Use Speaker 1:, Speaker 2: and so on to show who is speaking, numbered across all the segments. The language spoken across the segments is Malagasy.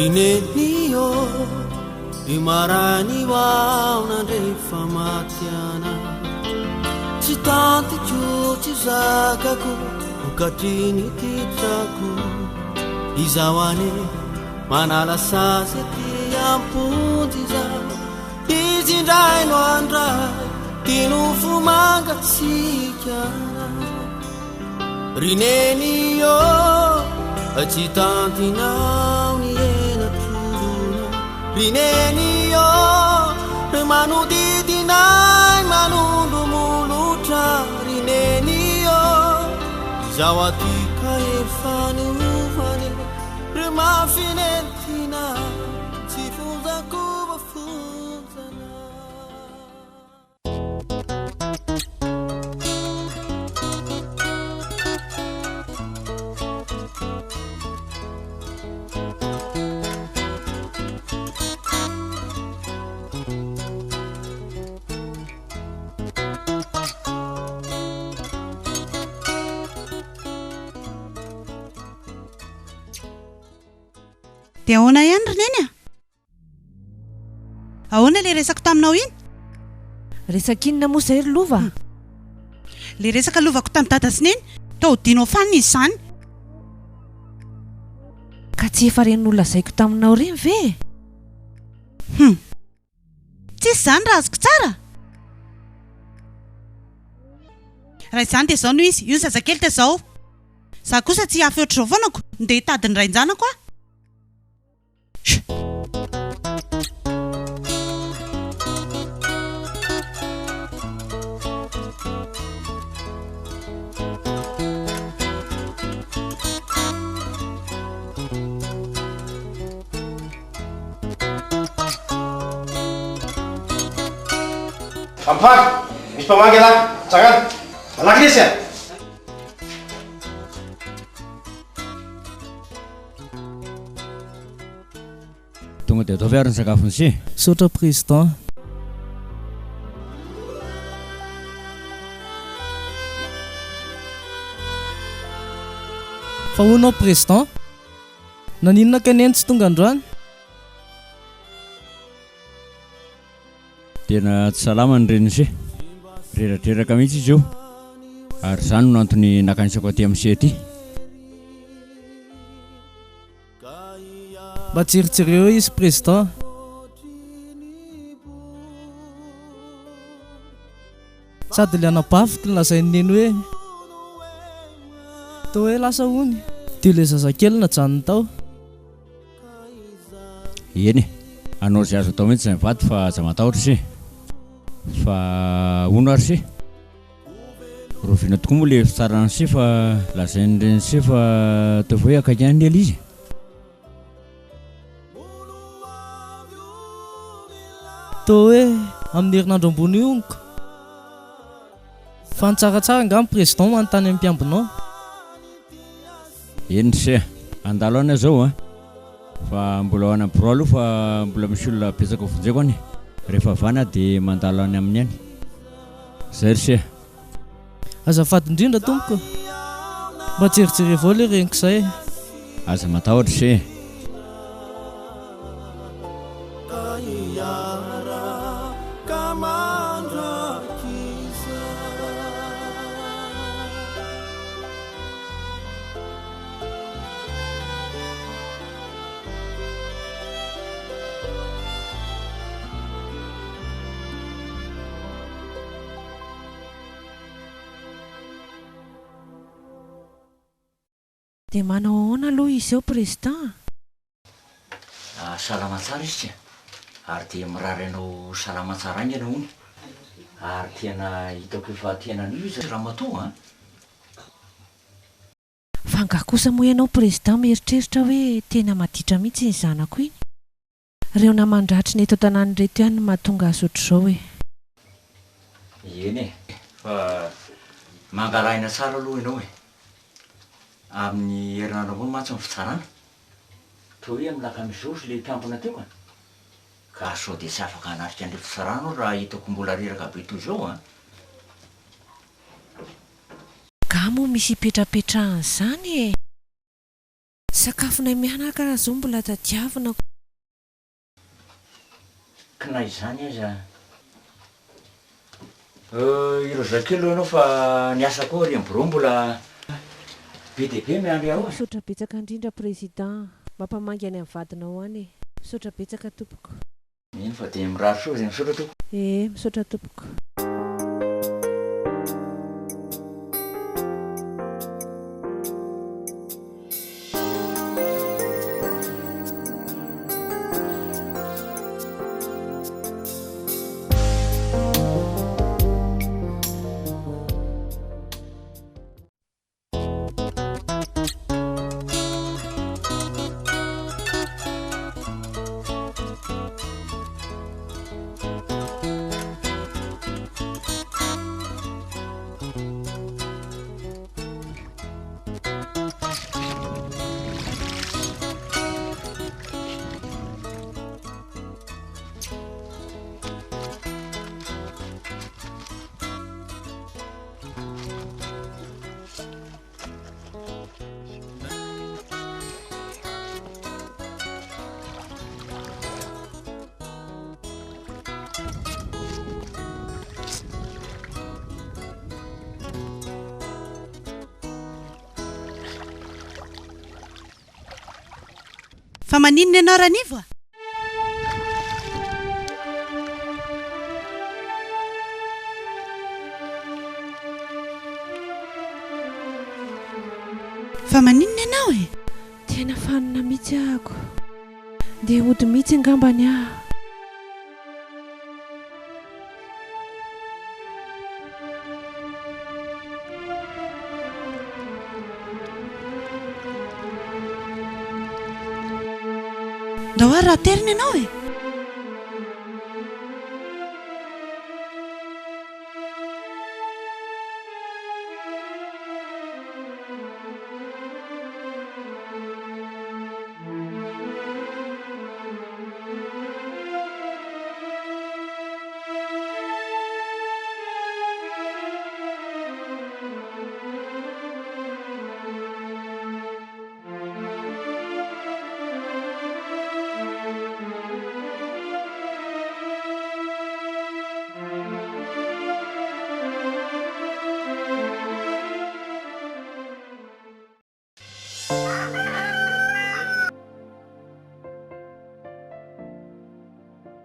Speaker 1: Ry Neny ô, io maraina io aho nandre fa maty anao. Tsy tantiko, tsy zakako, vokatry ny titrako. Izaho anie manala sazy aty am-ponja izaho. Izy indray no handray ty nofo mangatsiaka. Ry Neny ô, tsy tantinao ny henatro. Ry Neny ô, manodidina ahy manondro molotra. Ry Neny ô, izaho aty ka efa niovana e. Ry mafy nentina, tsy fonjako voafonjana.
Speaker 2: Dia ahoana ihany ry Neny a? Ahoana ilay resako taminao iny?
Speaker 3: Resaka inona moa izay ry Lova a?
Speaker 2: Ilay resaka lovako tamin'i Dada sy Neny, tao Dino Fan izy izany.
Speaker 3: Ka tsy efa ireny nolazaiko taminao ireny ve e?
Speaker 2: Hum. Tsisy izany raha azoko tsara? Raha izany dia izao no izy, io ny zazakely dia izao. Izaho kosa tsy hihafy ohatr'izao foana ko, ndeha hitady ny rain-janako aho.
Speaker 4: Ampaka! Misy mpamangy ialahy! Tsangana! Malaky lesy a!
Speaker 5: Tonga dia ataovy ary ny sakafon'i se.
Speaker 6: Misaotra Président. Fa hono aho Président, naninona kay neny tsy tonga androany?
Speaker 5: Tena tsy salama ny renin'i se. Reradreraka mihitsy izy io. Ary izany no antony nakanisako aty amin'i se aty.
Speaker 6: Mba jerijereo eo izy président. Sady le anabaviko no lazain'i neny hoe toa hoe lasa hono dia le zazakely najanony tao.
Speaker 5: Eny e, hanao izay azo atao mihitsy izay mivady fa aza matahotra ise. Fa hono ary ise? Rahoviana tokoa moa le fitsaran'i se fa lazain'ny renin'i se fa ataovy hoe akaiky ihany ela izy e.
Speaker 6: Toa hoe amin'ny herinandro ambony io honko. Fa ny tsaratsara angamba président manontany amin'ny mpiambina ao.
Speaker 5: Eny ry se a! Handalo any aho zao a! Fa mbola ho any amin'ny birao aloha fa mbola misy olona betsaka ho vonjeko any e! Rehefa avy any aho dia mandalo any aminy any. Zay ry se a!
Speaker 6: Azafady indrindra tompoko. Mba jerijerevo ao le reniko zay e.
Speaker 5: Aza matahotra se e!
Speaker 3: Dia manao ahoana aloha izy eo Président
Speaker 7: a? Salama tsara izy ka! Ary dia mirary anao ho salama tsara haingana hono. Ary tena hitako efa tena an'io izy ramatoa a!
Speaker 3: Fa angaha kosa moa ianao Président mieritreritra hoe tena maditra mihitsy iny zanako iny? Ireo naman-dratriny eto an-tanàna ireto ihany no mahatonga azy ohatr'izao e!
Speaker 7: Eny e! Fa mangala aina tsara aloha ianao e! Amin'ny herinandro ambony mantsy ny fitsarana. Toa hoe amin'ny lakamisy rouge ilay mpiambina teo ka! Ka sao dia tsy afaka hanatrika an'ilay fitsarana aho raha hitako mbola reraka be toy izao an!
Speaker 3: Nga moa misy ipetrapetrahana izany e! Sakafonay mianaka raha zao mbola tadiavina.
Speaker 7: Ka na izany aza euh ireo zay kely aloha ianao fa ny asa koa ary am birao mbola be dia be miandry ao e.
Speaker 3: Misaotra betsaka indrindra Président. Mampamangy any amin'ny vadinao any e. Misaotra betsaka tompoko.
Speaker 7: Mino fa dia mirary soa izay misaotra tompoko.
Speaker 3: Ee, misaotra tompoko.
Speaker 2: Fa maninona ianao Ranivo a? Fa maninona ianao e?
Speaker 3: Tena fanina mihitsy ahako. Ndeha hody mihitsy angambany aho.
Speaker 2: Ndao ary raha terina ianao e!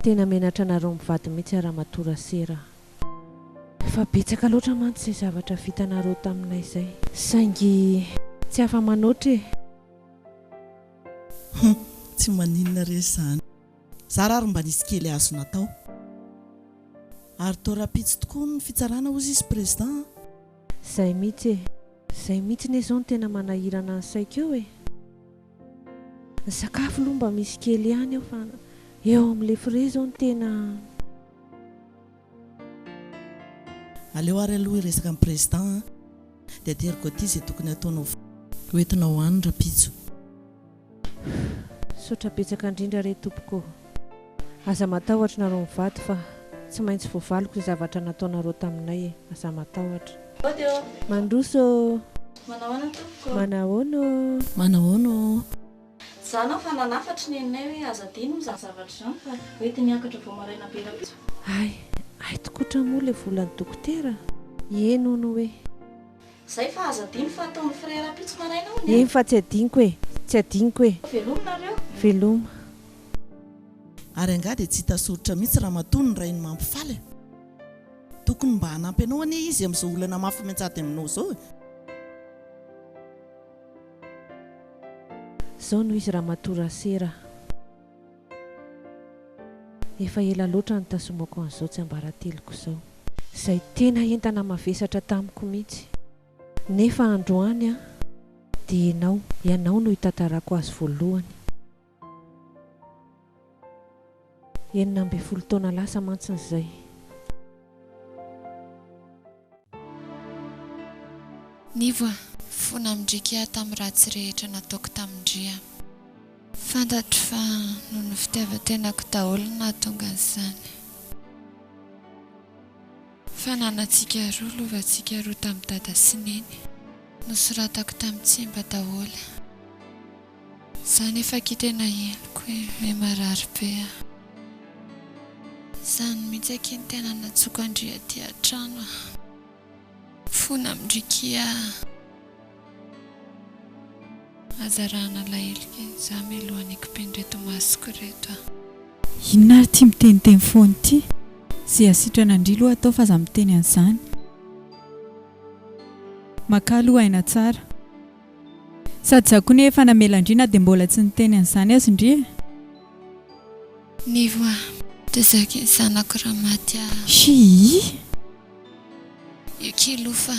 Speaker 3: Tena menatra anareo mivady mihitsy Ramatoa Rasera a. Efa betsaka loatra mantsy izay zavatra vitanareo taminay izay. Saingy tsy afa-manoatra e.
Speaker 8: Hum, tsy maninona re izany. Zara ary mba nisy kely azo natao. Ary toa rahampitso tokoa ny fitsarana hozy izy président a.
Speaker 3: Zay mihitsy e. Zay mihitsy ne zao no tena manahirana ny saiko eo e. Ny sakafo aloha mba misy kely ihany eo fa eo amin'ilay frais zao no tena.
Speaker 8: Aleo ary aloha hiresaka amin'ny président a. Dia ateriko aty izay tokony hataonao ho entinao any rahampitso.
Speaker 3: Misaotra betsaka indrindra re tompoko ô. Aza matahotra nareo mivady fa tsy maintsy voavaliko izay zavatra nataonareo taminay e. Aza matahotra.
Speaker 9: Mody ô.
Speaker 3: Mandroso ô.
Speaker 9: Manahoana tompoko ô.
Speaker 3: Manahoana ô.
Speaker 8: Manahoana ô.
Speaker 9: Za nao fa nanafatry neninay hoe aza adino izany zavatra izany fa hoentiny hiakatra vao maraina be rahampitso.
Speaker 3: Hay, hay tokotra moa ilay volan'ny dokotera? Eny hono hoe.
Speaker 9: Zay fa aza adino fa ataon'ny frais rahampitso maraina hono e.
Speaker 3: Eny fa tsy adinoko e! Tsy adinoko e!
Speaker 9: Veloma nareo.
Speaker 3: Veloma.
Speaker 8: Ary angaha dia tsy hita soritra mihitsy ramatoa ny rain'i Mampifaly e! Tokony mba hanampy anao anie izy amin'izao olana mafy mianjady aminao izao e!
Speaker 3: Zao no izy ramatoa Rasera a! Efa ela loatra nitazomako an'izao tsiambarateloko izao. Izay tena entana mavesatra tamiko mihitsy. Nefa androany an, dia ianao, ianao no hitantarako azy voalohany. 16 taona lasa mantsy izay.
Speaker 10: Nivo a! Fona amin-dry aho tamin'ny ratsy rehetra nataoko tamin-dry aho. Fantatro fa noho ny fitiavan-tenako daholo no nahatonga an'izany. Fananantsika roa, lovantsika roa tamin'i Dada sy Neny. Nosoratako tamin'ny tsimba daholo. Za nefa akia tena henoko hoe hoe marary be a. Izany mihitsy akia no tena nantsoiko an-dry aty an-trano a. Fona amin-dry kia a. Aza arahana alahelo kia, za mialohan'ny hikipin'ireto masoko ireto a.
Speaker 11: Inona ary ity miteniteny foana ity? Ze hasitrana an-dry aloha atao fa aza miteny an'izany. Makà aloha aina tsara. Sady za koa ne efa namela an-dry na dia mbola tsy niteny an'izany aza ndry e.
Speaker 10: Nivo a! Dia zaka iny zanako raha maty a!
Speaker 11: Shii!
Speaker 10: Io kely fa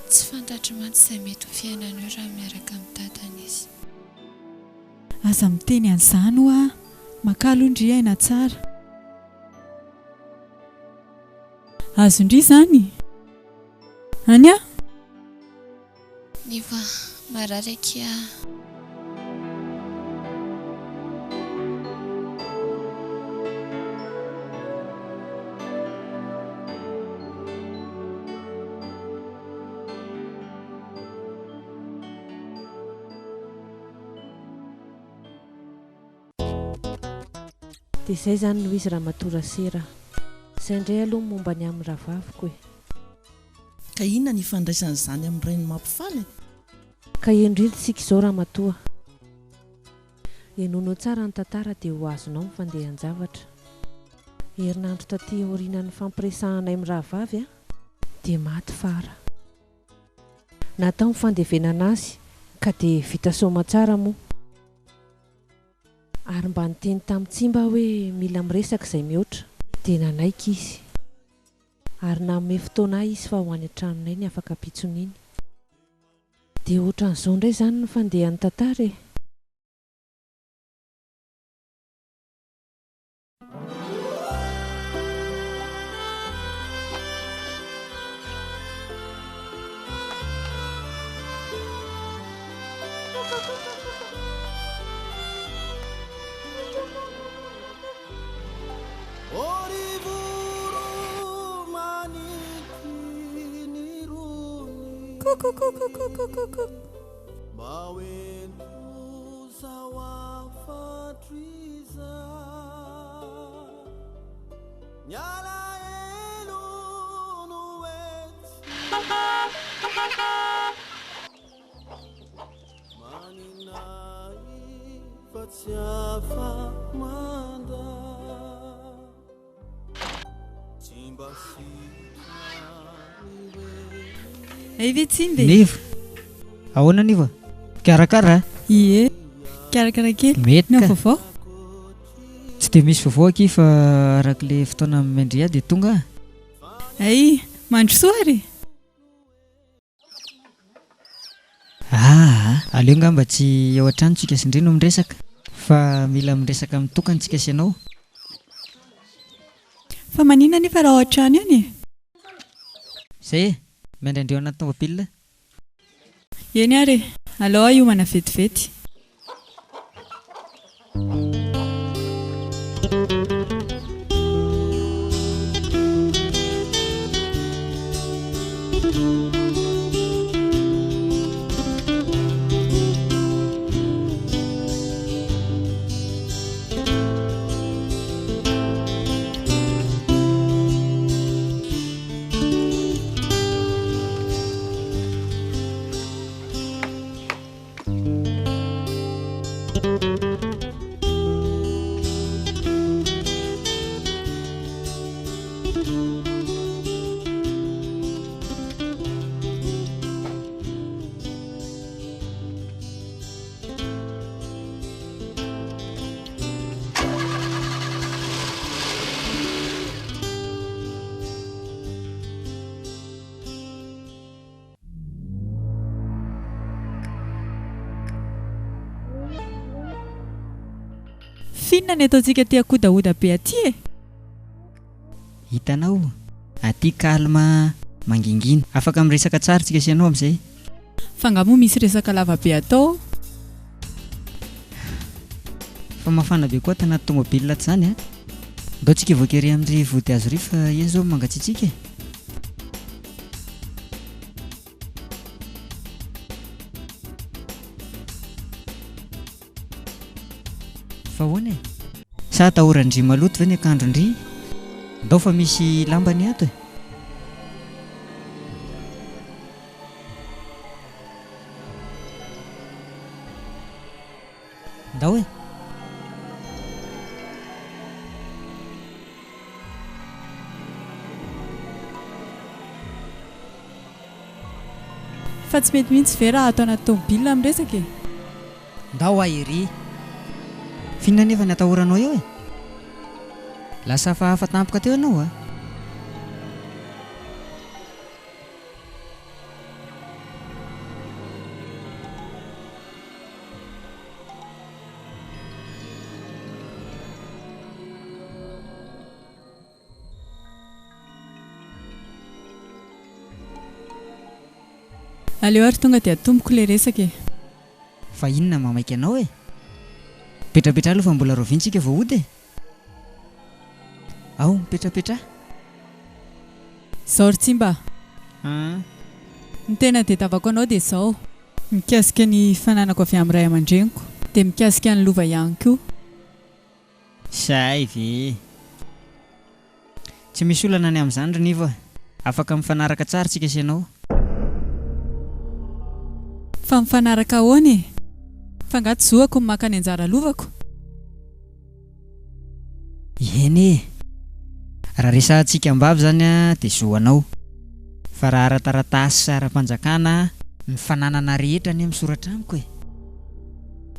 Speaker 10: tsy fantatro mantsy izay mety ho fiainany eo raha miaraka amin'i dadany izy.
Speaker 11: Aza miteny an'izany hoa! Makà aloha ndry aina tsara. Azon-dry izany? Any an!
Speaker 10: Nivo a, marary akia a.
Speaker 3: Dia izay izany no izy Ramatoa Rasera a! Izay indray aloha ny momba ny amin'ny rahavaviko e!
Speaker 8: Ka inona ny ifandraisan'izany amin'ny rain'i Mampifaly e?
Speaker 3: Ka heno indrindra isika izao Ramatoa. Henoinao tsara ny tantara dia ho azonao ny fandehan-javatra. Herinandro taty aorianan'ny nifampiresahanay mirahavavy dia maty Fara. Natao ny fandevenana azy ka dia vita soamantsara moa. Ary mba niteny tamin'i Tsimba aho hoe mila miresaka izay mihoatra. Dia nanaiky izy. Ary nanome fotoana ahy izy fa ho any an-tranonay ny afak'ampitson'iny. Dia ohatran'izao indray izany ny fandehan'ny tantara e!
Speaker 11: Hay ve Tsimba e?
Speaker 12: Nivo. Ahoana Nivo? Mikarakara a?
Speaker 11: Ie, mikarakara kely.
Speaker 12: Mety
Speaker 11: Ny
Speaker 12: ka.
Speaker 11: vaovao?
Speaker 12: Tsy dia misy vaovao akia fa araka ilay fotoana mendriha dia tonga aho.
Speaker 11: Hay, mandrosoa ary e!
Speaker 12: Aa! Aleo ngamba tsy ao an-trano tsika sy ndry no miresaka fa mila miresaka mitokana tsika sy ianao.
Speaker 11: Fa maninona anefa raha ao an-trano ihany e?
Speaker 12: Zay e! Miandry an-dry ao anaty tomobile.
Speaker 11: Eny ary e! Alao aho hiomana vetivety. F'inona ny ataontsika aty akodahoda be aty e?
Speaker 12: Hitanao, aty calme, mangingina. Afaka miresaka tsara tsika sy ianao amin'izay.
Speaker 11: Fa nga moa misy resaka lava be atao?
Speaker 12: Fa mafana be koa ato anaty tomobile ato izany a! Ndao tsika hivoaka ery amin'ry vodihazo ry fa eny izao mangatsiatsiaka e! Fa ahoana e? Sa atahoran-dry maloto ve ny akanjon-dry? Ndao fa misy lamba anie ato e! Ndao e!
Speaker 11: Fa tsy mety mihitsy ve raha ato anaty tomobilina miresaka e?
Speaker 12: Ndao hoa ery! F'inona anefa ny atahoranao eo e? Lasa hafahafa tampoka teo ianao a!
Speaker 11: Aleo ary tonga dia atomboko ilay resaka e.
Speaker 12: Fa inona no mahamaika anao e? Mipetrapetraha aloha fa mbola rahoviana tsika vao hody e? Ao, mipetrapetraha.
Speaker 11: Zao ry Tsimba.
Speaker 12: An.
Speaker 11: Ny tena tadiavako anao dia izao. Mikasika ny fananako avy amin'ny ray aman-dreniko. Dia mikasika ny lova ihany koa.
Speaker 12: Zay ve. Tsy misy olana ny amin'izany ry Nivo a. Afaka mifanaraka tsara tsika sy ianao.
Speaker 11: Fa mifanaraka ahoana e? Fa angaha tsy zohako ny maka ny anjara lovako?
Speaker 12: Eny e! Raha resahantsika am-bava izany dia zo anao. Fa raha ara-taratasy sy ara-panjakana, ny fananana rehetra anie misoratra amiko e!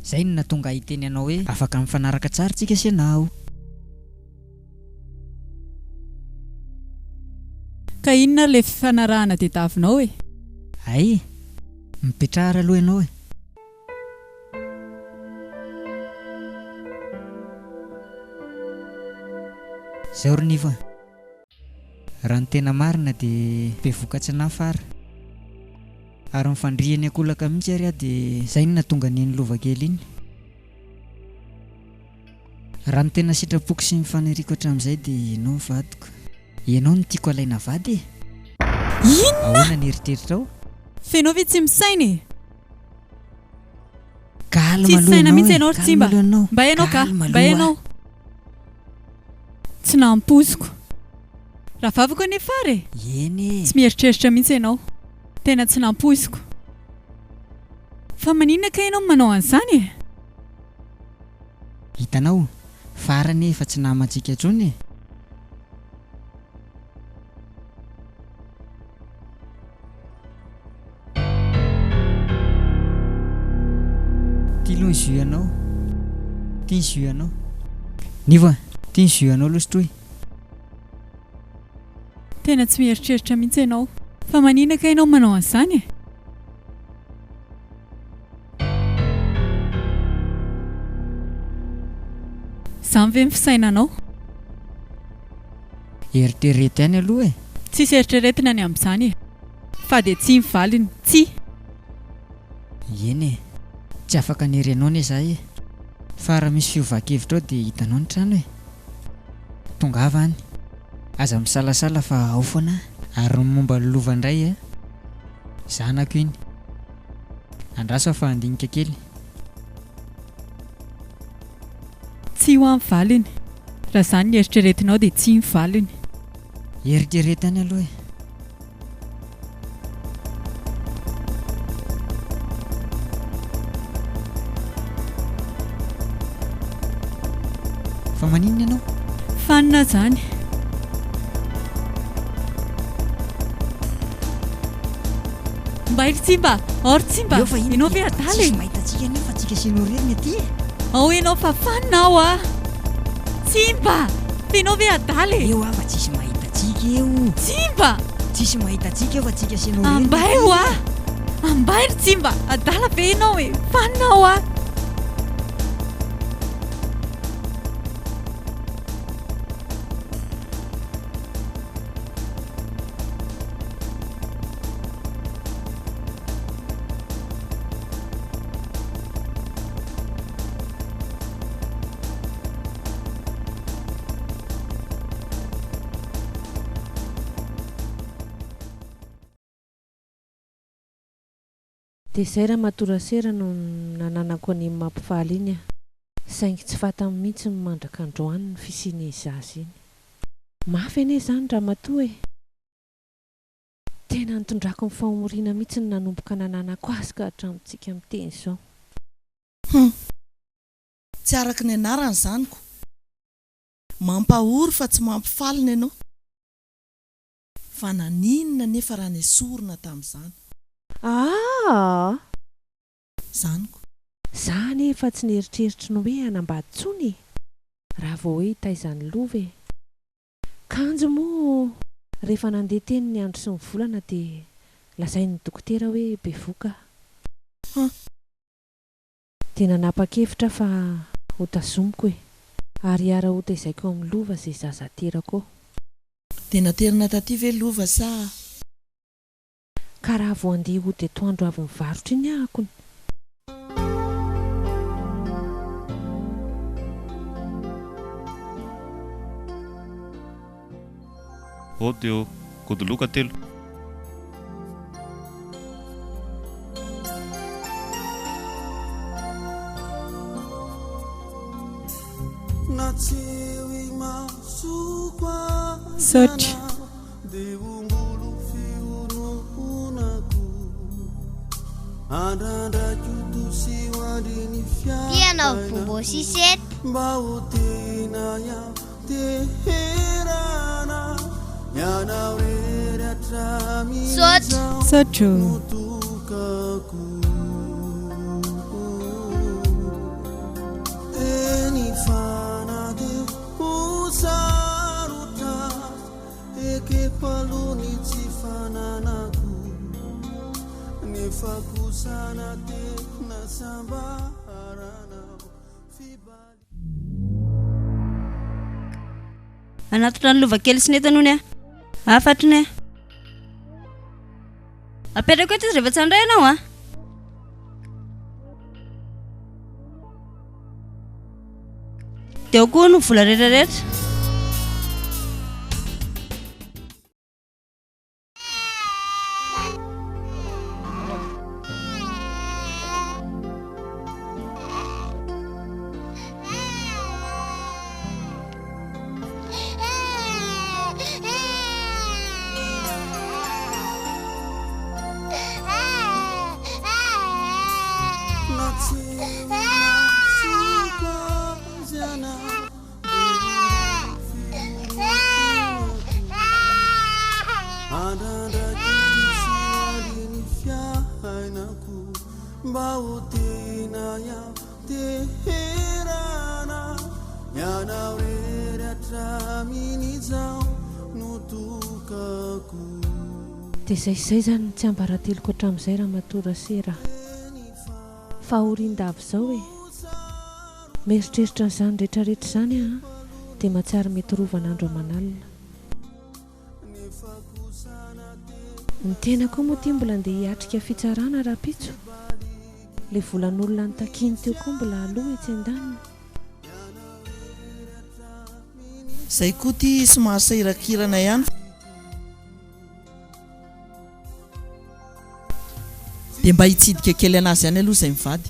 Speaker 12: Izay no nahatonga ahy hiteny anao hoe afaka mifanaraka tsara tsika sy ianao.
Speaker 11: Ka inona ary ilay fifanarahana diadavinao e?
Speaker 12: Hay! Mipetraha ary aloha ianao e! Zao ry Nivo a! Raha ny tena marina dia bevoka tsy nafara ary nifandrihany ankolaka mihitsy ary aho dia izay no nahatonga an'iny lova kely iny. Raha ny tena sitrapoko sy ny faniriako hatramin'izay dia ianao no vadiko. Ianao no tiako alaina vady e!
Speaker 11: Inona?
Speaker 12: Ahoana ny eritreritrao?
Speaker 11: F'enao ve tsy misaina e?
Speaker 12: Calme
Speaker 11: Tsisy
Speaker 12: aloha
Speaker 11: saina
Speaker 12: ianao
Speaker 11: mihitsy
Speaker 12: e!
Speaker 11: ianao ry
Speaker 12: Calme
Speaker 11: Tsimba.
Speaker 12: aloha ianao!
Speaker 11: Mba ianao ka!
Speaker 12: Calme
Speaker 11: Mba
Speaker 12: aloha.
Speaker 11: ianao! Tsy nampoiziko. Rahavaviko anie fara e!
Speaker 12: Eny e!
Speaker 11: Tsy mieritreritra mihitsy ianao. Tena tsy nampoiziko. Fa maninona kay ianao no manao an'izany e?
Speaker 12: Hitanao, fara anie efa tsy namantsika intsony e! Ty aloha ny jus anao. Ty ny jus anao. Nivo a! Ty ny jus anao aloha sotroy.
Speaker 11: Tena tsy mieritreritra mihitsy ianao. Fa maninona kay ianao manao an'izany e? Izany ve ny fisainanao?
Speaker 12: Eritrereto ihany aloha e!
Speaker 11: Tsisy eritreretina ny amin'izany e! Fa dia tsia ny valiny, tsia!
Speaker 12: Eny e! Tsy afaka hanery anao anie za e! Fa raha misy fiovan-kevitra ao dia hitanao ny trano e! Tongava any! Aza misalasala fa ao foana aho! Ary ny momba ny lova indray e! Zanako iny! Andraso aho fa handinika kely.
Speaker 11: Tsia ho an valiny. Raha izany ny eritreretinao dia tsia ny valiny.
Speaker 12: Eritrereto ihany aloha e. Fa maninona ianao?
Speaker 11: Fanina izany. Mbay ry Tsimba! Ao ry Tsimba!
Speaker 12: Eo fa inona
Speaker 11: Ianao
Speaker 12: ty?
Speaker 11: ve adala e?
Speaker 12: Tsisy mahita antsika anie fa tsika sy ianao irery ny aty e!
Speaker 11: Ao ianao fa fanina aho a! Tsimba! Fa ianao ve adala e?
Speaker 12: Eo aho fa tsisy mahita antsika eo!
Speaker 11: Tsimba!
Speaker 12: Tsisy mahita antsika eo fa tsika sy ianao irery ny
Speaker 11: Ambay
Speaker 12: aty
Speaker 11: hoa!
Speaker 12: e!
Speaker 11: Ambay ry Tsimba! Adala ve ianao e? Fanina aho a!
Speaker 3: Dia izay Ramatoa Rasera no nananako an'iny mampifaly iny a. Saingy tsy fantany mihitsy ny mandraka androany ny fisian'iny zaza iny. Mafy anie izany ramatoa e! Tena nitondrako ny fahomoriana mihitsy ny nanomboka nananako azy ka hatramintsika miteny izao.
Speaker 8: Hum. Tsy araka ny anarany izany ko. Mampahory fa tsy mampifaly ny anao. Fa naninona anefa raha nesorina tamin'izany?
Speaker 3: Aa!
Speaker 8: Izany ko.
Speaker 3: Za anie efa tsy nieritreritry ny hoe hanambady tsony e! Raha vao hoe hitaiza an'i Lova e! Kanjo moa rehefa nandeha teny ny andro sy ny volana dia lazain'ny dokotera hoe bevoka aho.
Speaker 8: Hum.
Speaker 3: Dia nanapa-kevitra aho fa ho tazomiko e! Ary hiara-hotezaiko amin'i Lova izay zaza aterako eo.
Speaker 8: Dia naterina taty ve Lova sa.
Speaker 3: Ka raha vao handeha hody atoandro avy mivarotra iny aho akony.
Speaker 13: Audio, Godoloka telo.
Speaker 11: Misaotra.
Speaker 14: Tianao bombo sucette. Misaotra.
Speaker 11: Misaotra ô.
Speaker 1: Ekeko aloha ny tsy fananako Nefa kosa na tena sambaranao Fibali
Speaker 9: Hanatitra ny lova kely sy ny entana hono aho. Hafatry ny. Apetrako eto izy rehefa tsy handray ianao an. Dia ao koa ny vola rehetra rehetra.
Speaker 3: Dia izay sy izay izany ny tsiambarateloko hatramin'izay ramatoa Rasera a! Fahorian-dava izao e! Mieritreritra an'izany rehetrarehetra izany aho dia mahatsiaro mety rovan'andro aman'alina. Ny tena koa moa ity mbola andeha hiatrika fitsarana rahampitso. Ilay volan'olona notakiany teo koa mbola aloa etsy andaniny.
Speaker 8: Izay koa ity somary sahirankirana ihany. Dia mba hitsidika kely anazy ihany aloha izay mivady.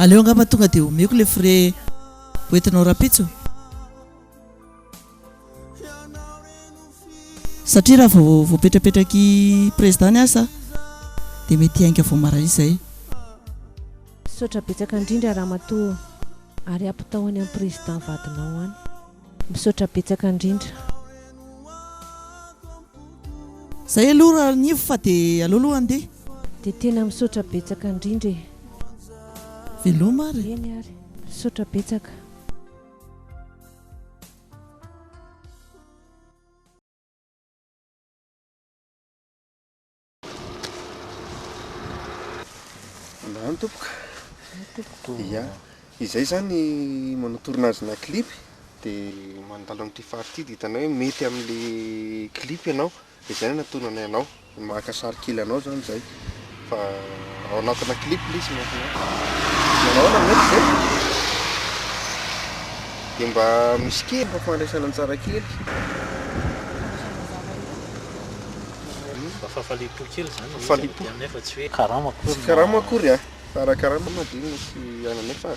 Speaker 8: Aleo angamba tonga dia omeko ilay frais hoentinao rahampitso. Satria raha vao voapetrapetrak'i Président ny asa dia mety hiainga vao maraina izay.
Speaker 3: Misaotra betsaka indrindra ramatoa ary ampitao any amin'ny Président vadinao any. Misaotra betsaka indrindra.
Speaker 8: Zay aloha Ranivo fa dia aleo aloha handeha.
Speaker 3: Dia tena misaotra betsaka indrindra e.
Speaker 8: Veloma ary.
Speaker 3: Eny ary. Misaotra betsaka.
Speaker 4: Androany tompoko. Ia, izay izany manao tournage-na clip dia mandalo amin'ity faritra ity dia hitanay hoe mety amin'ilay clip ianao dia izay no natonanay anao, maka sary kely anao izany izay fa ao anatina clip ilay izy mahafinaritra. Manao ahoana mety ve? Dia mba misy kely mba fandraisana anjara kely.
Speaker 15: Mba fahafaliam-po kely izany ilay izy
Speaker 4: Fahafaliam-po.
Speaker 15: avy aty aminay fa tsy hoe karama akory
Speaker 4: Tsy karama akory an! Fa ara-karama moa dia inona sy ananay fa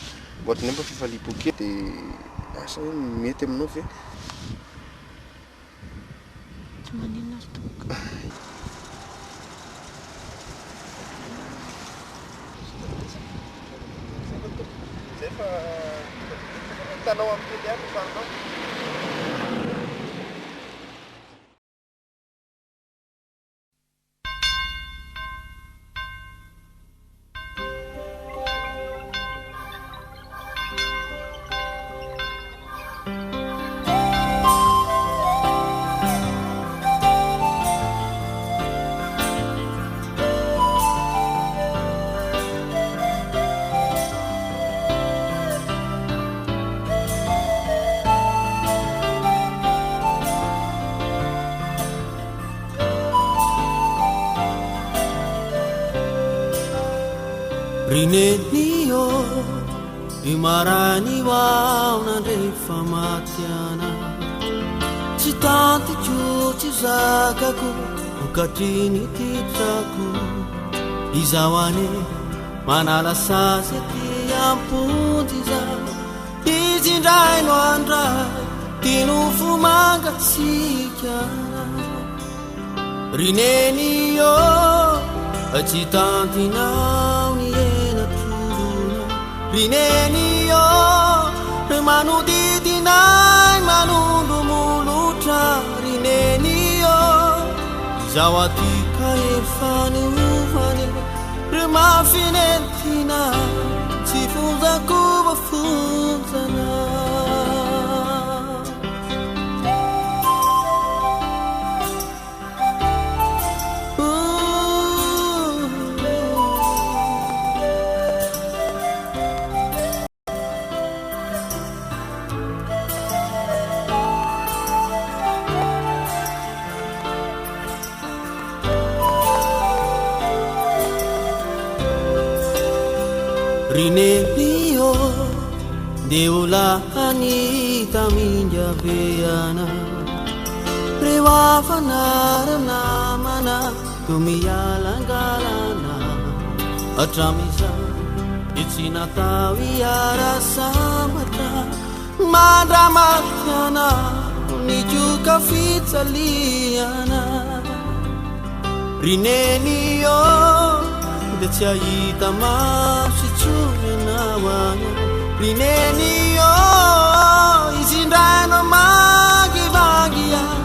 Speaker 4: ohatran'ny hoe mba fifaliam-po kely dia asa hoe mety aminao ve?
Speaker 3: Tsy maninona ry tompoko.
Speaker 4: Zay fa hitanao amin'ny télé any ny sarinao.
Speaker 1: Ry Neny ô, io maraina io aho nandre fa maty ana. Tsy tantiko, tsy zakako, vokatry ny titrako. Izaho anie manala sazy aty am-ponja izaho. Izy indray no handray ty nofo mangatsiaka. Ry Neny ô, tsy tantinao ny henatro. Ry Neny ô, manodidina ahy manondro molotra. Ry Neny ô, izaho aty ka efa niovany. Ry mafy nentina, tsy fonjako voafonjana. Ry Neny ô, ndeha ho lany taminga be ana. Reo havana, reo namana, toa mialangalana. Hatramin'izao dia tsy natao hiara-sambatra. Mandramaty anao nikoka fijaliana. Ry Neny ô, dia tsy hahita maso intsony ianao any. Ry Neny ô, izy indray no mangivangy ahy.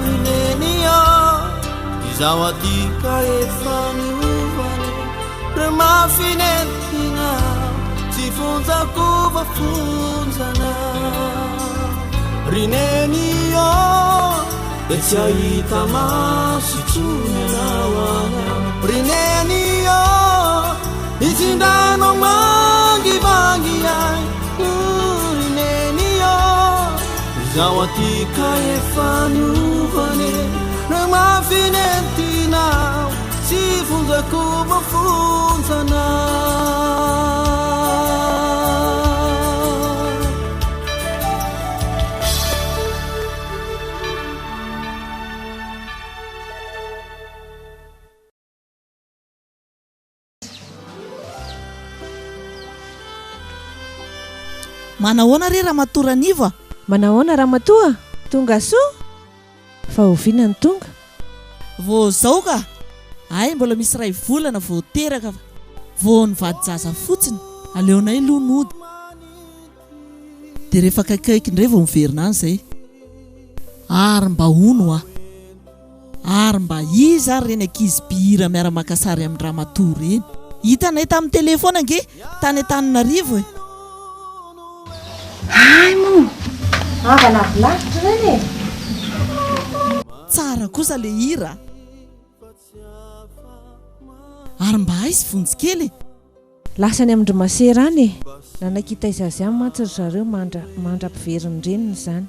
Speaker 1: Ry Neny ô, izaho aty ka efa niovana. Ry mafy nentina, tsy fonjako fa fonjana. Ry Neny ô, dia tsy hahita maso intsony ianao any. Ry Neny ô, izy indray no mangivangy ahy. Ry Neny ô, izaho aty ka efa niovana e. Ry mafy nentina. Tsy fonjako fa fonjana.
Speaker 8: Manahoana re Ramatoa Ranivo a?
Speaker 3: Manahoana Ramatoa? Tonga soa? Fa oviana no tonga?
Speaker 8: Vao zao ka! Hay mbola misy iray volana vao teraka fa vao nivadi-jaza fotsiny, aleonay aloha nody dia rehefa akaikikaiky indray vao miverina any izay. Ary mba hono hoa! Ary mba iza ary ireny ankizy mpihira miara-maka sary amin-dramatoa ireny? Hitanay tamin'ny télé foana ange tany Antananarivo e!
Speaker 3: Hay moa! Havana avy lavitra ireny e!
Speaker 8: Tsara kosa le hira a! Ary mba aiza Vonjy kely e?
Speaker 3: Lasa any amin-dry masera any e! Nanaiky hitaiza azy any mantsy ry zareo mandra mandra-piverin'ny reniny izany.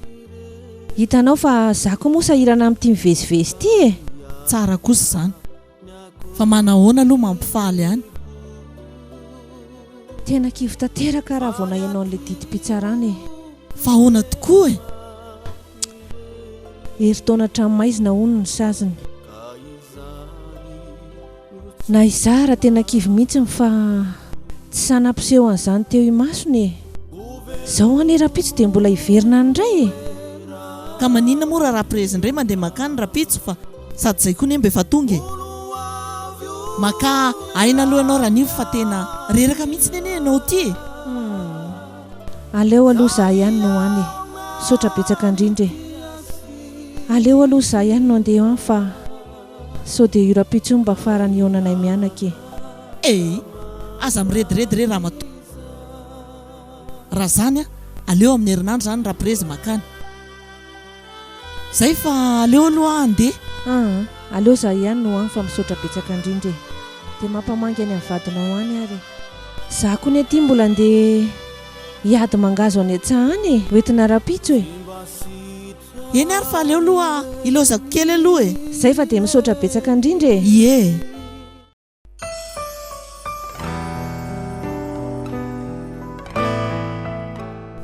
Speaker 3: Hitanao fa za koa moa sahirana amin'ity mivezivezy ity e!
Speaker 8: Tsara kosa izany. Fa manahoana aloha mampifaly any.
Speaker 3: Tena kivy tanteraka raha vao naheno an'ilay didim-pitsarana e!
Speaker 8: Fa ahoana tokoa e?
Speaker 3: Herintaona an-tranomaizina hono ny saziny. Na izaho ara tena kivy mihitsiny fa tsy sahy nampiseho an'izany teo imasony e! Zao anie rapitso dia mbola hiverina any indray e!
Speaker 8: Ka maninona moa raha raprezy indray mandeha makany rapitso fa sady zay koa ne mba efa tonga e! Makà aina aloha ianao Ranivo fa tena reraka mihitsiny anie ianao ity e!
Speaker 3: Humm. Aleo aloha za ihany no any e! Misaotra betsaka indrindra e! Aleo aloha za ihany no andeha any fa sao dia io rahampitso io mba farany hihaonanay mianaka e!
Speaker 8: Ei! Aza mirediredy re ramatoa. Raha zany a, aleo amin'ny herinandro zany raprezy makany. Zay fa aleo aloha aho handeha.
Speaker 3: Aa, aleo za ihany no any fa misaotra betsaka indrindra e! Dia mampamangy any amin'ny vadinao any ary e! Za kony aty mbola andeha hiady mangahazo any an-tsaha any e! Hoentina rahampitso e!
Speaker 8: Eny ary fa aleo aloha ilaozako kely aloha e!
Speaker 3: Zay fa dia misaotra betsaka indrindra e!
Speaker 8: Ie!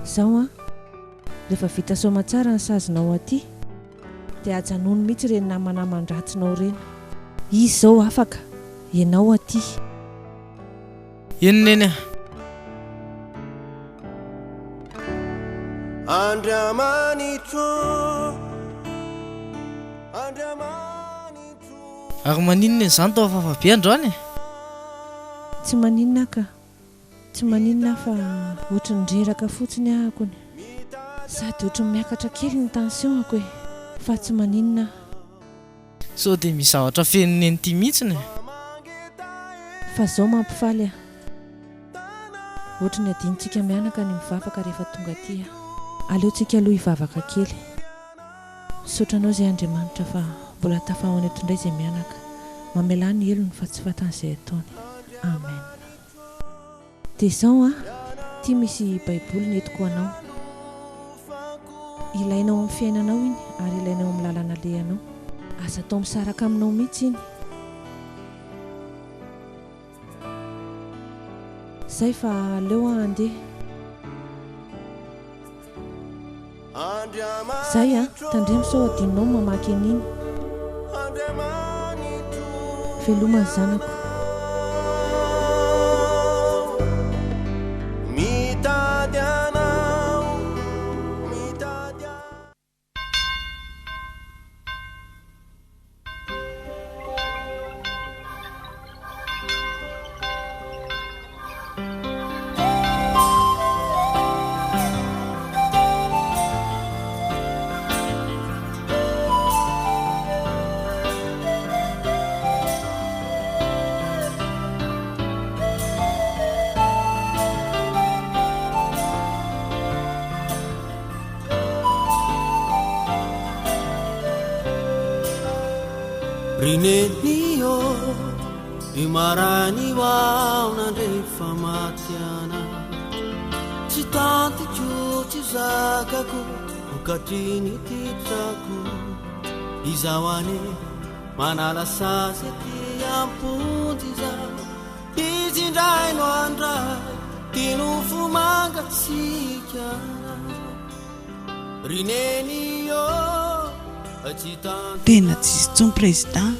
Speaker 3: Zao an! Rehefa vita soamatsara ny sazinao aty dia ajanony mihitsy ireny namanaman-dratsinao ireny. Izy izao afaka, ianao aty.
Speaker 6: Eny neny a!
Speaker 1: Andriamanitro, Andriamanitro.
Speaker 6: Ary maninona izany tao hafahafa be androany e?
Speaker 3: Tsy maninona aho ka. Tsy maninona aho fa ohatry ny reraka fotsiny aho kony. Sady ohatry ny miakatra kely ny tension-ako e. Fa tsy maninona aho.
Speaker 6: Sao dia misy zavatra feno neny ity mihitsiny e.
Speaker 3: Fa zao mampifaly aho. Ohatry ny adinontsika mianaka ny mivavaka rehefa tonga aty aho. Aleontsika aloha hivavaka kely. Misaotra anao izay Andriamanitra fa mbola tafahaona eto indray izay mianaka. Mamelà ny helony fa tsy fantany izay ataony. Amen. Dia izao an, ity misy baiboly nentiko ho anao. Ilainao amin'ny fiainanao iny ary ilainao amin'ny lalana alehanao. Aza atao misaraka aminao mihitsy iny. Zay fa aleo aho handeha. Zay an, tandremo sao adinonao ny mamaky an'iny. Veloma ny zanako.
Speaker 1: Ry Neny ô, io maraina io aho nandre fa maty ana. Tsy tantiko, tsy zakako, vokatry ny titrako. Izaho anie manala sazy aty am-ponja izaho. Izy indray no handray ty nofo mangatsiaka. Ry Neny ô, tsy tantiko.
Speaker 2: Tena tsisy intsony Président,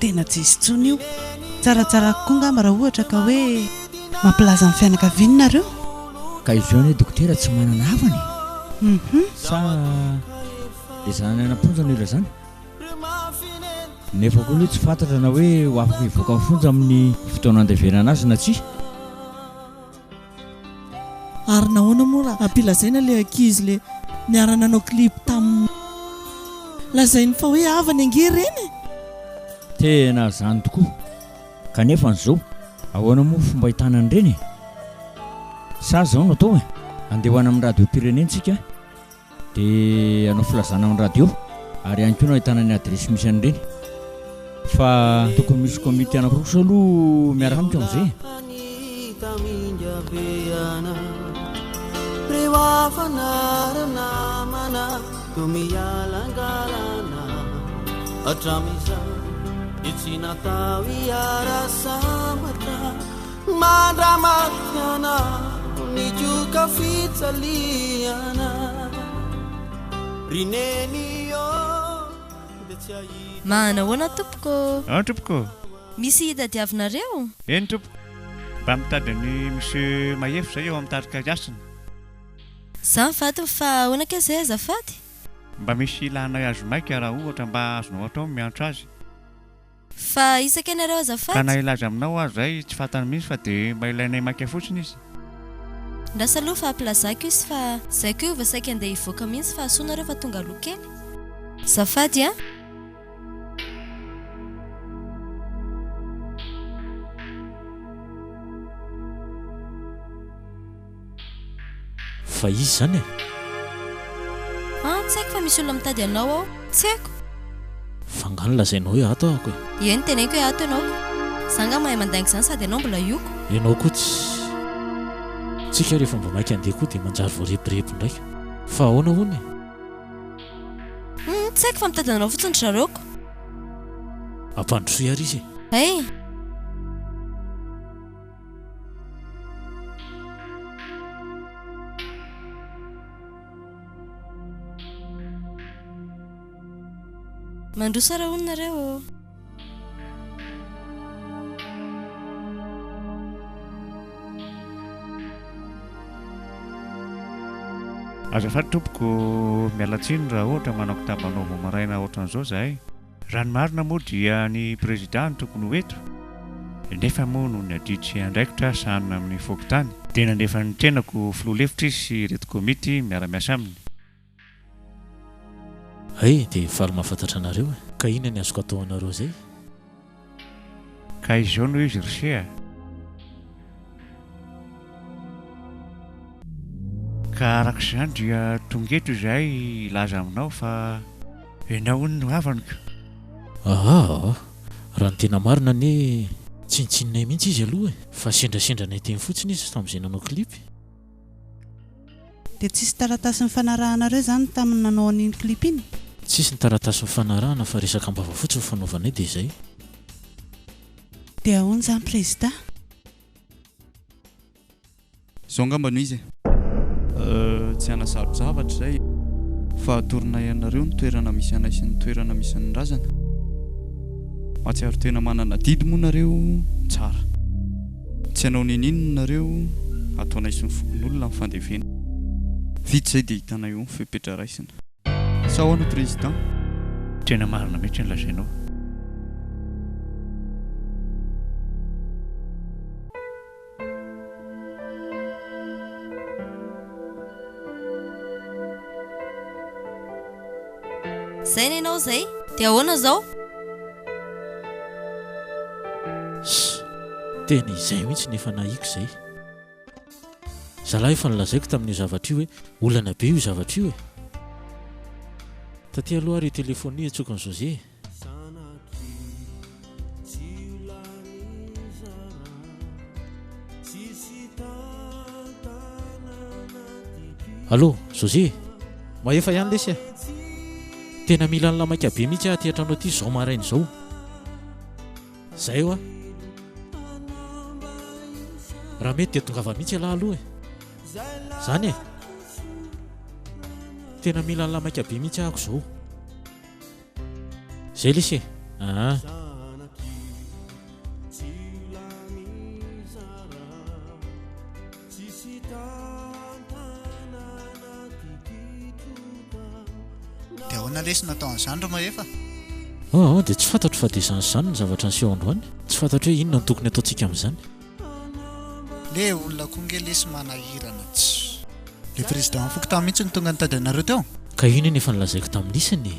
Speaker 2: tena tsisy intsony io. Tsaratsara kokoa angamba raha ohatra ka hoe mampilaza ny fianakaviany nareo.
Speaker 5: Ka izy io anie dokotera tsy manana havana e!
Speaker 2: Hum.
Speaker 5: Sa le zanany any am-ponja no ilazana? Nefa koa aloha tsy fantatra na hoe ho afaka hivoaka ny fonja amin'ny fotoana andevenana azy na tsia.
Speaker 8: Ary nahoana moa raha ampilazaina le ankizy le niara nanao clip taminy lazainy fa hoe havany ange ireny e!
Speaker 5: Tena zany tokoa! Kanefa an'izao, ahoana moa fomba ahitana an'ireny e? Sa zao no atao e, andeha ho any amin'ny radio-pirenena tsika Dia hanao filazana amin'ny radio ary ihany koa no ahitana ny adiresy misy an'ireny. Fa tokony misy komity anankiroa kosa aloha miaraka amiko amin'izay e.
Speaker 1: Mandramaty anao nikoka fijaliana Ry Neny ô dia tsy ahita
Speaker 9: Manahoana tompoko?
Speaker 13: Ao tompoko.
Speaker 9: Misy hitadiavinareo?
Speaker 13: Eny tompoko. Mba mitady an'i Monsieur Mahefa izay ao amin'ny tarika Hasina.
Speaker 9: Za mivadiny fa ahoana kay zay azafady?
Speaker 13: Mba misy ilanay azy maika raha ohatra mba azonao atao ny miantso azy.
Speaker 9: Fa iza kay nareo
Speaker 13: Ka na
Speaker 9: azafady?
Speaker 13: hilaza aminao aza zay tsy fantany mihitsy fa de mba ilainay maika fotsiny izy.
Speaker 9: Ndrasa aloha fa hampilazako izy fa zay koa io vao saika andeha hivoaka mihitsy fa soa nareo fa tonga aloha kely. Zafady a!
Speaker 15: Fa iza izany e?
Speaker 9: An, tsy haiko fa misy olona mitady anao ao. Tsy haiko.
Speaker 15: Fa nga nolazainao hoe ato ahako e?
Speaker 9: Eny, teneniko hoe ato ianao ko. Za nga mahay mandainga izany sady ianao mbola ioko.
Speaker 15: Ianao koa tsy. Tsika rehefa mba maika handeha koa dia manjary voarebireby indraika. Fa ahoana hono e?
Speaker 9: Humm, tsy haiko fa mitady anao fotsiny ry zareo ko.
Speaker 15: Ampandrosoy ary izy e.
Speaker 9: Hay! Mandroso ary hono nareo ô.
Speaker 13: Azafady tompoko, miala tsiny raha ohatra manao kitapo anao vao maraina ohatran'izao zahay. Raha ny marina moa dia ny Prezida no tokony ho eto, nefa moa noho ny adidy sy andraikitra sahanina amin'ny fokontany, dia nandefa ny tenako ho filoha lefitra izy sy ireto komity miara-miasa aminy.
Speaker 15: Hay, dia faly mahafantatra anareo e. Ka inona ny azoko atao anareo izay?
Speaker 13: Ka izao no izy ry se a! Ka araka izany dia tonga eto izahay hilaza aminao fa ianao hono no havany ko!
Speaker 15: Aa! Raha ny tena marina anie tsinontsinonay mihitsy izy aloha e! Fa sendrasendra anay teny fotsiny izy tamin'izay nanao clip.
Speaker 2: Dia tsisy taratasy nifanarahanareo izany tamin'ny nanao an'iny clip iny?
Speaker 15: Tsisy ny taratasy nifanarahana fa resaka am-bava fotsiny fanaovanay dia izay.
Speaker 2: Dia ahoana izany Prezida?
Speaker 16: Izao angamba no izy e. Tsy hanasaro-javatra izay fa atoronay anareo ny toerana misy anay sy ny toerana misy ny razana. Mahatsiaro tena manana adidy moa nareo? Tsara. Tsy hanao ninininona nareo, ataonay sy ny fokonolona ny fandevena. Vita izay dia hitanay eo ny fepetra raisina. Sa ahoana Président?
Speaker 13: Tena marina mihitsy ny lazainao.
Speaker 9: Zay nenao zay, de ahoana zao?
Speaker 15: Ss, tena izay mihitsy no efa nahiko izay. Zalahy efa nolazaiko tamin'io zavatra io hoe olana be io zavatra io e. Taty aloha ary io telephone io iantsoako an'i José e. Allô, José e! Mahefa ihany lesy a! Tena mila an'la maika be mihitsy aho aty an-trano aty izao maraina izao. Zay hoa. Raha mety dia tongava mihitsy ialahy aloha e! Zany e! Tena mila an'la maika be mihitsy ahako izao. Zay lesy e! Aa.
Speaker 17: Dia ahoana lesy no atao an'izany ry Mahefa?
Speaker 15: Aa dia tsy fantatro fa dia izany sy izany ny zavatra niseho androany. Tsy fantatro hoe inona no tokony ataontsika amin'izany.
Speaker 17: Le olona koa nge lesy manahirana tsy. Le président ny fokontany mihitsy no tonga nitady anareo teo.
Speaker 15: Ka io anie no efa nolazaiko tamin'isany e!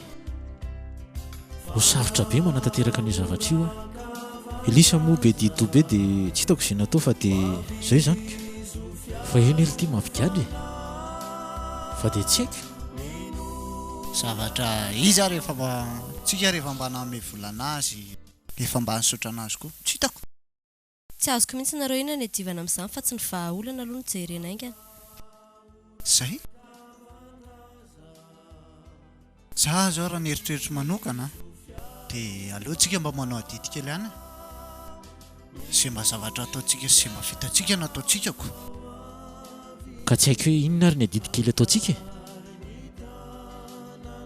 Speaker 15: Ho sarotra be manatanteraka an'io zavatra io an! Elisa moa be di-doha be dia tsy hitako izay natao fa dia izay izany ko! Fa io anie ity mampigadra e! Fa dia tsy haiko.
Speaker 17: Zavatra izy ary efa mba tsika ary efa mba nanome vola anazy efa mba nisaotra anazy koa tsy hitako.
Speaker 9: Tsy azoko mihitsy nareo inona ny iadivana amin'izany fa tsy ny vahaolana aloha no jerena haingana.
Speaker 17: Zay? Za zao raha ny eritreritro manokana de aleo tsika mba manao adidy kely ihany e! Ze mba zavatra ataontsika sy ze mba vitantsika no ataontsika ko!
Speaker 15: Ka tsy haiko hoe inona ary ny adidy kely ataontsika e!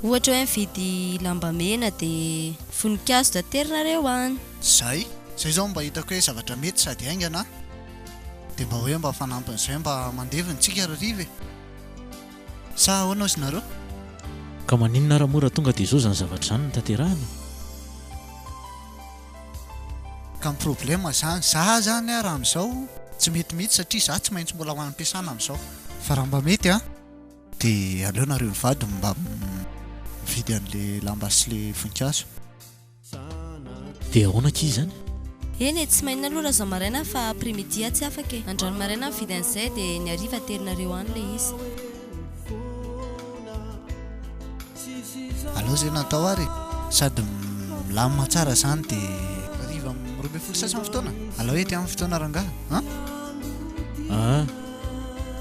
Speaker 9: Ohatra hoe mividy lamba mena dia voninkazo dia aterinareo any.
Speaker 17: Zay. Izay izao mba hitako hoe zavatra mety sady haingana an! Dia mba hoe mba fanampin'izay mba mandevina tsika rariva e! Sa ahoana ozy nareo?
Speaker 15: Ka maninona ara moa raha tonga dia izao izany zavatra izany no tanterahina e?
Speaker 17: Ka ny problème zany, za zany a raha amizao tsy mety mihitsy satria za tsy maintsy mbola ho any am-piasana amizao. Fa raha mba mety a, de aleo nareo mivady mba mividy an'le lamba sy le voninkazo.
Speaker 15: Dia ahoana akia izany?
Speaker 9: Eny e, tsy maninona aloha raha izao maraina fa après midi aho tsy afaka e. Androany maraina aho mividy an'izay dia ny hariva aterinareo any ilay izy.
Speaker 17: Aleo zay no atao ary e. Sady milamina tsara zany de hariva amin'ny 12 sasany fotoana. Alao ety amin'ny fotoana rangaha an.
Speaker 15: Ah.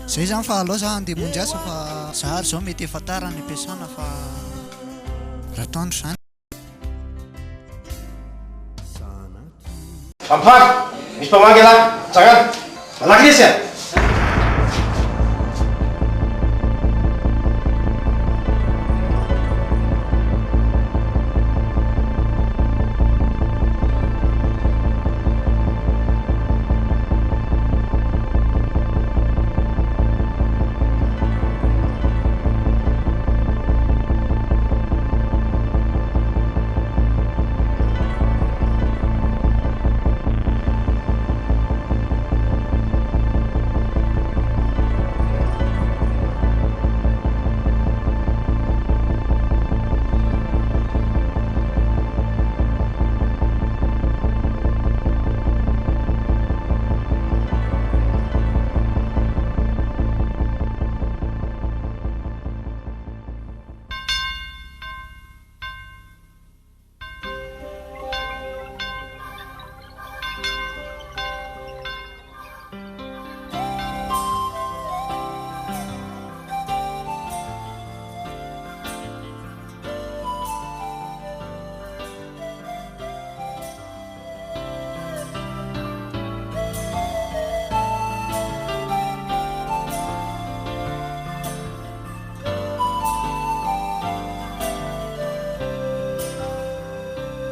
Speaker 17: Zay zany fa alao za andeha hamonjy asa fa za ary zao mety efa tara any am-piasana fa raha atoandro zany.
Speaker 4: Mampifandry! Misy mpamangy ialahy! Tsangana! Malaky lesy a!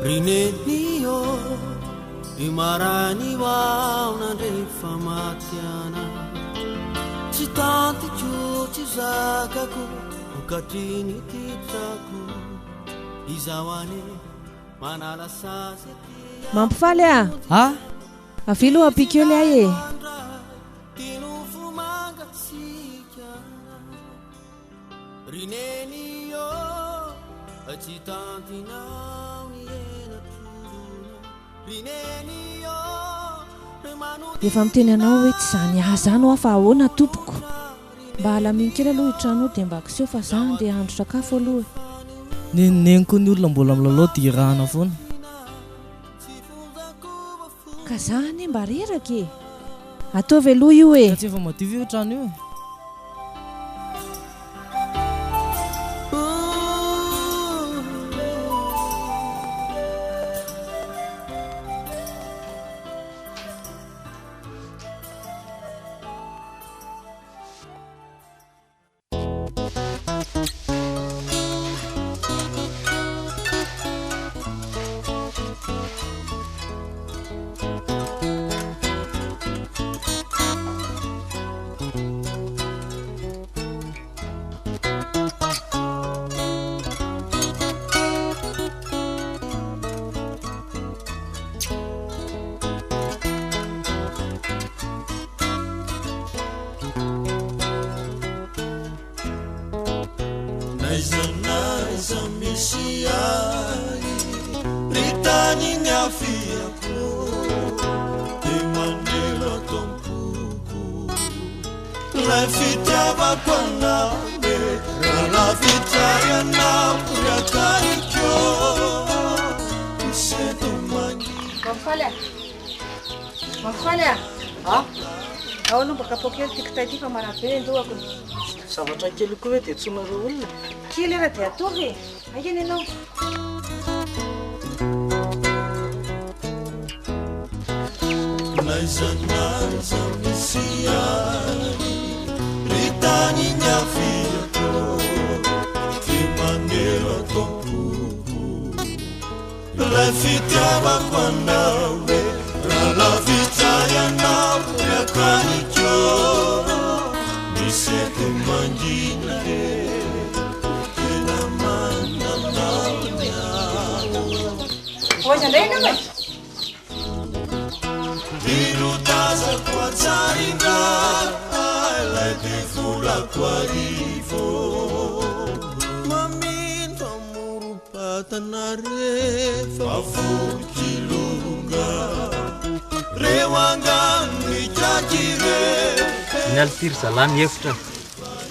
Speaker 1: Ry Neny ô, io maraina io aho nandre fa maty ianao. Tsy tantiko, tsy zakako, vokatry ny titrako. Izaho anie manala sazy aty.
Speaker 3: Mampifaly ah!
Speaker 6: Ah!
Speaker 3: Avia aloha ampiako eo le ahy e!
Speaker 1: Ry Neny ô, tsy tantinao ny henatro. Ry Neny ô, manodidina.
Speaker 3: Efa miteny anao hoe tsy izany ahy izany hoa fa ahoana tompoko? Mba alamino kely aloha io trano io dia mba kiseho fa za andeha hahandro sakafo aloha e.
Speaker 6: Nenoneno koa ny olona mbola milalao dia irahana foana.
Speaker 3: Ka za anie mba reraka e! Ataovy aloha io e!
Speaker 6: Ka tsy efa madio ve io trano io e?
Speaker 1: N'aiza n'aiza misy ahy ry tany niaviako dia manelo ato am-poko ilay fitiavako anao e raha lavitra ianao ry akaikiko misento mangina.
Speaker 3: Mampifaly a! Mampifaly a!
Speaker 6: Ah!
Speaker 3: Ao aloha mba kapoho kely ity kitay ity fa marary be ny lohako.
Speaker 6: Zavatra kely koa ve dia antsoinareo olona e?
Speaker 3: Kely ara dia ataovy e! Haingana ianao.
Speaker 1: N'aiza n'aiza misy ahy ry tany niaviako dia manelo ato am-poko ilay fitiavako anao e. taniko Misento mangina e Tena manana
Speaker 18: Ho aiza indray ianao e?
Speaker 1: Ino tazako an-tsary Ilay devolako arivo Mamindro amorom-patana rehefa voky longa Reo angano mikaky ireo
Speaker 19: Ny alty ry zalahy mihevitra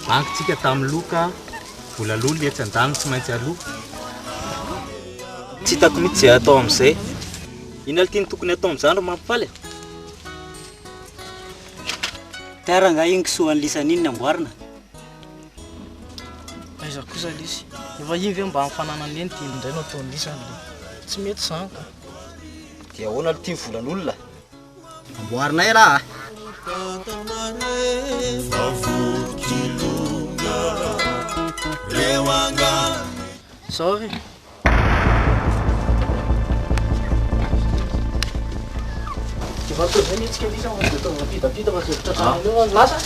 Speaker 19: banky tsika tamin'ny loka vola aloha ny etsy andaniny tsy maintsy aloa. Tsy hitako mihitsy izay atao amin'izay. Inona alty no tokony atao amin'izany ry Mampifaly a?
Speaker 20: Tara angaha iny kisoa an'lisany iny namboarina?
Speaker 6: Aiza kosa lisy? Efa iny ve mba amin'ny fananany eny dia iny indray no ataon'ny lisany le. Tsy mety izany ka.
Speaker 20: Dia ahoana aloha ity ny volan'olona? Amboarinay elah a!
Speaker 6: Zao re. Efa atao izay ny hetsika lisa fa dia atao rapidapida fa zay tratranao eo lasa.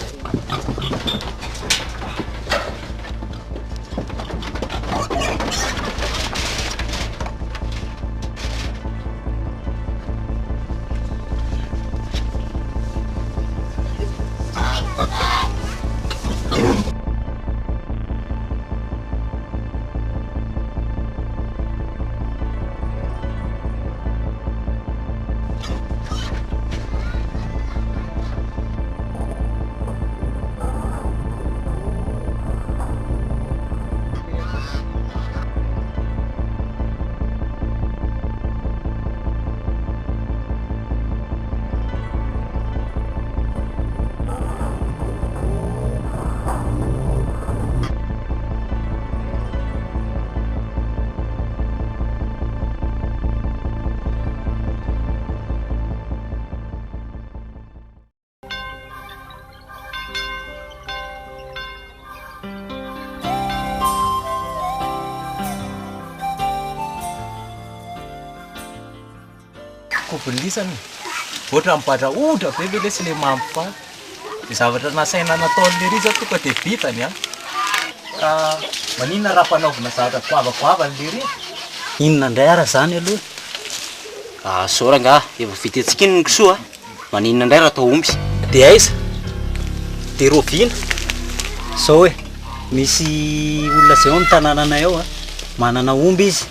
Speaker 19: Kobon'ny lisany e. Ohatran'ny mibadraodra be ve lesy le mampifaly. Ny zavatra nasaina nataon'i lery zao tonga dia vitany an. Ka maninona raha ampanaovina zavatra goavagoavana lery e?
Speaker 20: Inona indray ara zany aloha? Ah, zao rangaha, efa vitantsika iny ny kisoa a. Maninona indray raha atao omby? Dia aiza? Dia rahoviana? Zao e, misy olona zay ao amin'ny tanànanay ao a, manana omby izy.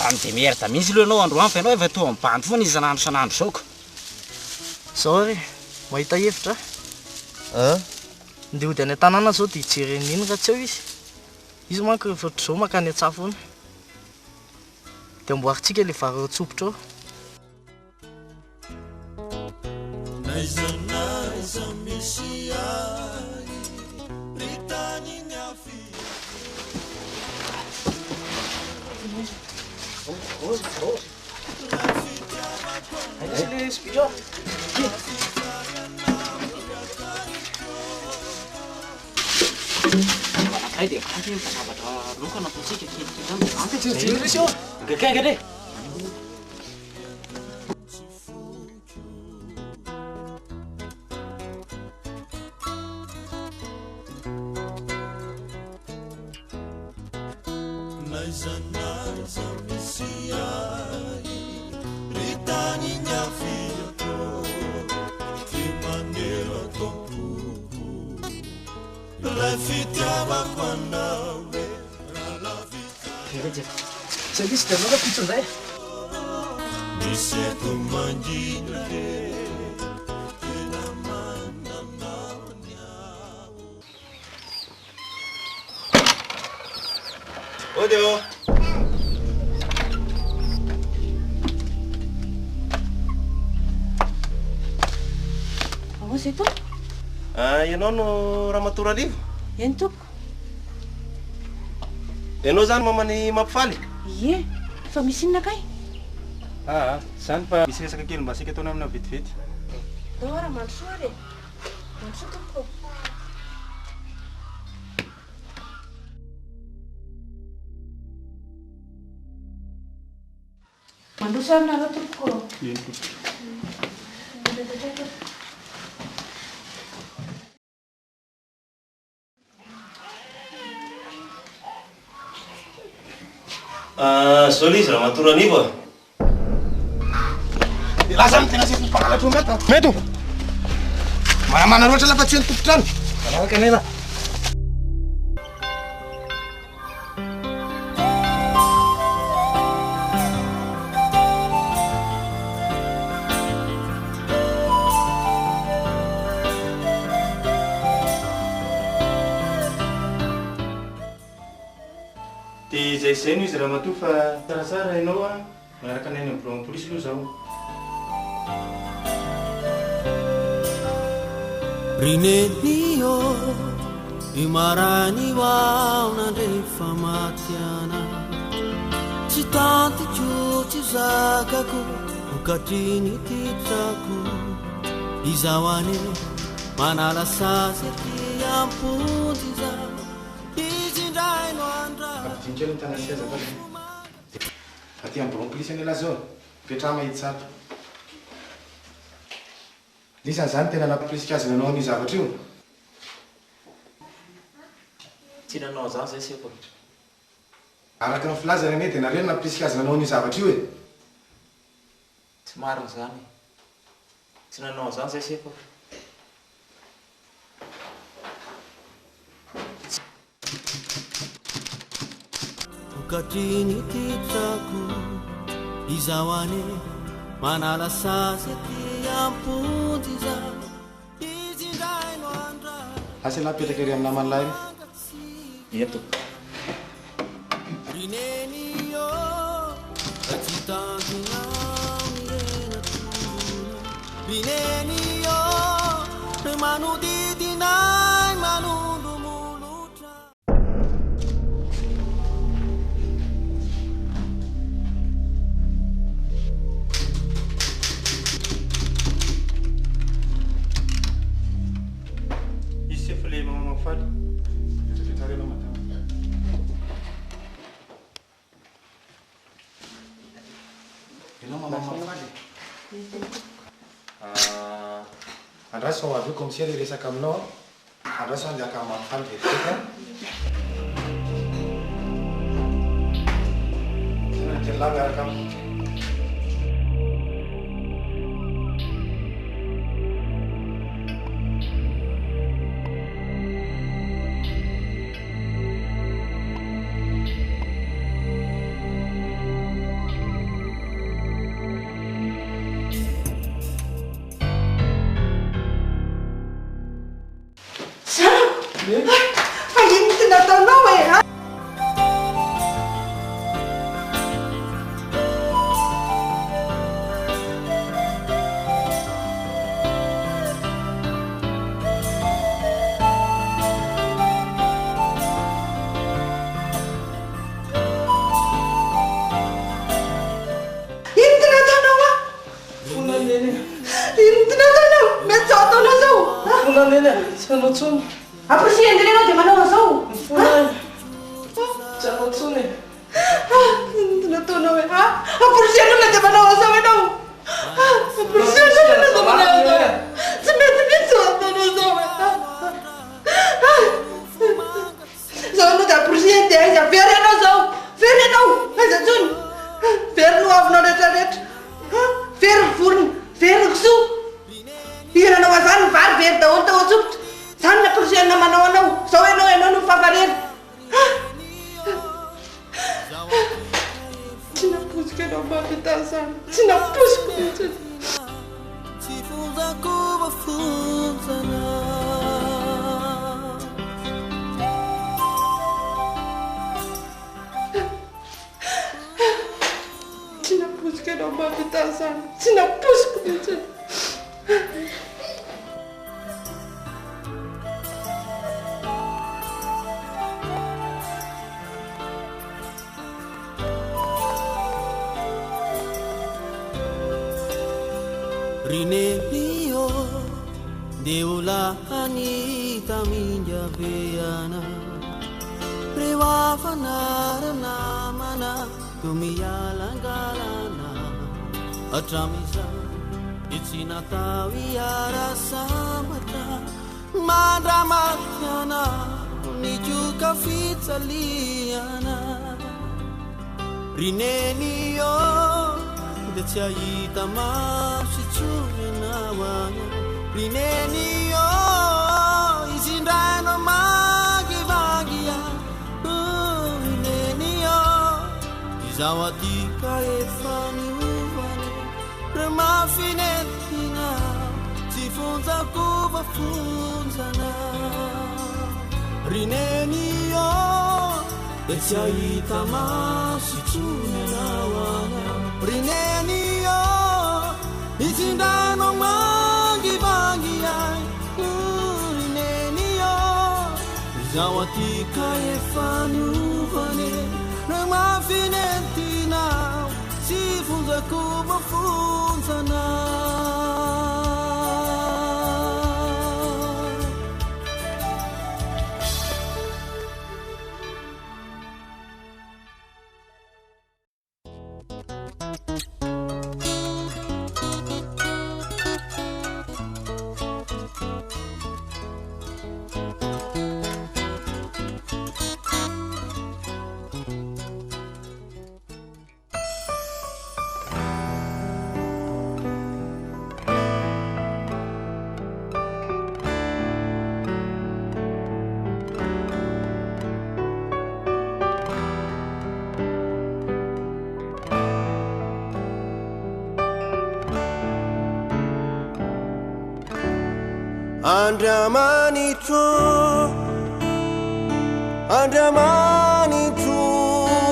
Speaker 21: Mba mi-demerde mihitsy aloha ianao androany fa ianao efa toa mibandy foana isan'andro isan'andro izao ka.
Speaker 6: Zao re, mahita hevitra aho. Ndeha hody any an-tanàna zao dia hijery an'i Neny raha tsy eo izy. Izy manko rehefa ohatr'izao mankany an-tsaha foana. Dia amboarintsika ilay vary ao an-tsompitra ao.
Speaker 1: N'aiza n'aiza misy ahy ry tany niaviako.
Speaker 21: Anankiray dia ampy fa zavatra loka no ataontsika kelikely ihany dia ampy e. Akaikaiky e.
Speaker 1: N'aiza n'aiza misy ahy ry tany niaviako Dia manero ato am-poko Ilay fitiavako anao e Raha lavitra
Speaker 6: Zay misy dia anao rahampitso indray.
Speaker 1: Misento mangina e Tena manana ny aho
Speaker 4: Ody ô!
Speaker 3: Ahoana izay tompoko?
Speaker 4: Ah, ianao no Ramatoa Rarivo?
Speaker 3: Eny tompoko.
Speaker 4: Ianao izany maman'i Mampifaly?
Speaker 3: Ie, fa misy inona kay?
Speaker 4: Aa, tsy izany fa misy resaka kely mba saika ataonay aminao vetivety.
Speaker 3: Ndao ara mandrosoa ary e! Mandrosoa tompoko ô! Mandroso ary nareo tompoko ô.
Speaker 18: Eny tompoko.
Speaker 3: Mipetrapetraha.
Speaker 22: Zao le izy ramatoa Ranivo a!
Speaker 4: Elah zany tena sefo mpangalatra omby ato a! Mety o! Manamana loatra lah fa tsy ny tompon-trano. Manaraka anay lah.
Speaker 18: Dia izay izay no izy ramatoa fa tsaratsara ianao a, miaraka anay any amin'ny biraon'ny polisy aloha izao.
Speaker 1: Ry Neny ô, io maraina io aho nandre fa maty ana. Tsy tantiko, tsy zakako, vokatry ny titrako. Izaho anie manala sazy aty am-ponja izaho. Izy indray no andraso.
Speaker 18: Ampidino kely ny tanantsika azafady. Aty amin'ny biraon'ny polisy anie lahy zao e. Mipetraha mahitsy ato. Lisany izany tena nampirisika azy nanao an'io zavatra io.
Speaker 21: Tsy nanao an'izany izay sefo e.
Speaker 18: Araka ny filazany anie dia nareo no nampirisika azy nanao an'io zavatra io e.
Speaker 21: Tsy marina izany e. Tsy nanao an'izany izay sefo e.
Speaker 1: Vokatry ny titrako izaho anie manala sazy aty am-ponja izaho izy indray no andraso.
Speaker 18: Asa ialahy mipetraka ery amin'ny naman'lahy ery.
Speaker 21: Eto.
Speaker 1: Ry Neny ô, tsy tantina mihenatona. Ry Neny ô, manodidina ahy manondro molotra.
Speaker 18: Izy sefo le mama mahafaly. Mipetrapetraha ry ianao madama. Ianao mama mahafaly e. Ah, andraso fa ho avy eo commissaire hiresaka aminao an. Andraso aho andeha haka an'i Mahafaly vetivety an. Tena kely lahy miaraka amiko.
Speaker 2: Zanako! Fa inona ity nataonao e? A? Inona ity nataonao a?
Speaker 6: Fona neny a.
Speaker 2: Inona ity nataonao? Mety zao ataonao zao?
Speaker 6: Fona neny a, tsy hanao intsony.
Speaker 3: Ampirisihiny indray ianao dia manao an'izao?
Speaker 6: Mifona aho e. Tsy hanao intsony e.
Speaker 2: Inona ity nataonao e? Ampirisihiny olona dia manao an'izao ianao? Ampirisihiny olona dia manao an'izao? Tsy mety mihitsy izao ataonao izao e. Zao ianao dia amporisihiny dia aiza? Very ianao zao! Very ianao! Aiza intsony? Very ny hoavinao rehetra rehetra! Very ny vorona! Very ny kisoa! Iza nanao an'izany? Ny vary very daholo tao an-tsopitra! Izany no namporisihan'ny namanao anao! Zao ianao, ianao no mifafa rery! Tsy nampoiziko ianao mahavita an'izany! Tsy nampoiziko mihitsy!
Speaker 1: Tsy fonjako voafonjana.
Speaker 2: Tsy nampoiziko ianao mahavita an'izany. Tsy nampoiziko mihitsy.
Speaker 1: Ry Neny ô, ndeha ho lany taminga be ana. Reo hafanara namana to mialangalana. Hatramin'izao dia tsy natao hiara-sambatra Mandramaty anao nikoka fijaliana Ry Neny ô dia tsy hahita maso intsony ianao any Ry Neny ô izy indray no mangivangy ahy Ry Neny ô izaho aty ka efa niovana Re mafy nentina tsy fonjako fa fonjana Ry Neny ô dia tsy hahita maso intsony ianao any Ry Neny ô izy indray no mangivangy ahy Ry Neny ô izaho aty ka efa niovana e Re mafy nentina Tsy fonjako fa fonjana.
Speaker 7: Andriamanitro, Andriamanitro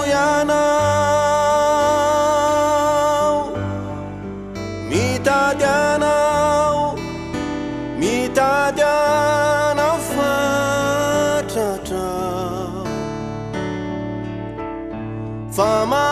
Speaker 7: Ianao, mitady Anao, mitady Anao fatratra, fa.